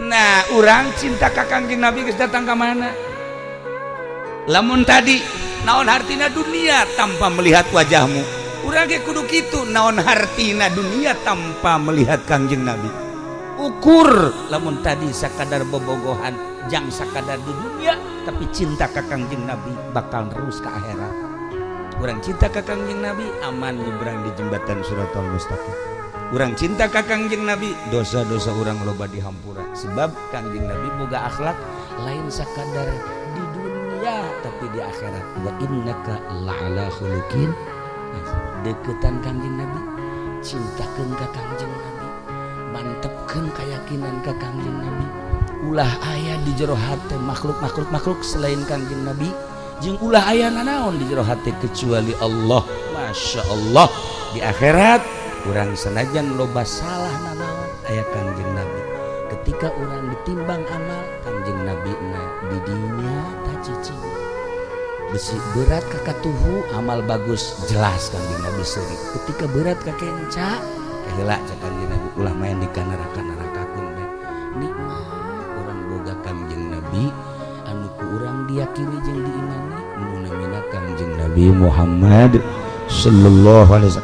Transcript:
Nah, urang cinta ka Kangjeng Nabi geus datang ka mana? Lamun tadi naon hartina dunia tanpa melihat wajahmu, urang ge kudu kitu, naon hartina dunia tanpa melihat Kangjeng Nabi. Ukur lamun tadi sakadar bobogohan jang sakadar di dunia, tapi cinta ka Kangjeng Nabi bakal terus ke akhirat. Urang cinta ka Kangjeng Nabi, aman nyebrang di jembatan Siratal Mustaqim. Urang cinta ka Kangjeng Nabi, dosa-dosa urang loba dihampura, sebab Kangjeng Nabi boga akhlak lain sakadar di dunia tapi di akhirat. Wa innaka la'ala khuluqin. Deketan Kangjeng Nabi, cintakeun ka Kangjeng Nabi, mantepkeun keyakinan ka Kangjeng Nabi. Ulah aya di jero hate makhluk-makhluk makhluk selain Kangjeng Nabi, jeung ulah aya nanaon di jero hate kecuali Allah. Masya Allah, di akhirat urang senajan loba salah nanaon, aya Kangjeng Nabi. Ketika urang ditimbang amal, Kangjeng Nabi na didinya tacicing besi berat ka katuhu. Amal bagus jelas Kangjeng Nabi seuri. Ketika berat ka kenca heula, cek Kangjeng Nabi, ulah main di neraka, nerakakeun bae. Nikmat urang boga Kangjeng Nabi anu ku urang diyakini jeung diimani, nu namina Kangjeng Nabi Muhammad sallallahu alaihi wasallam.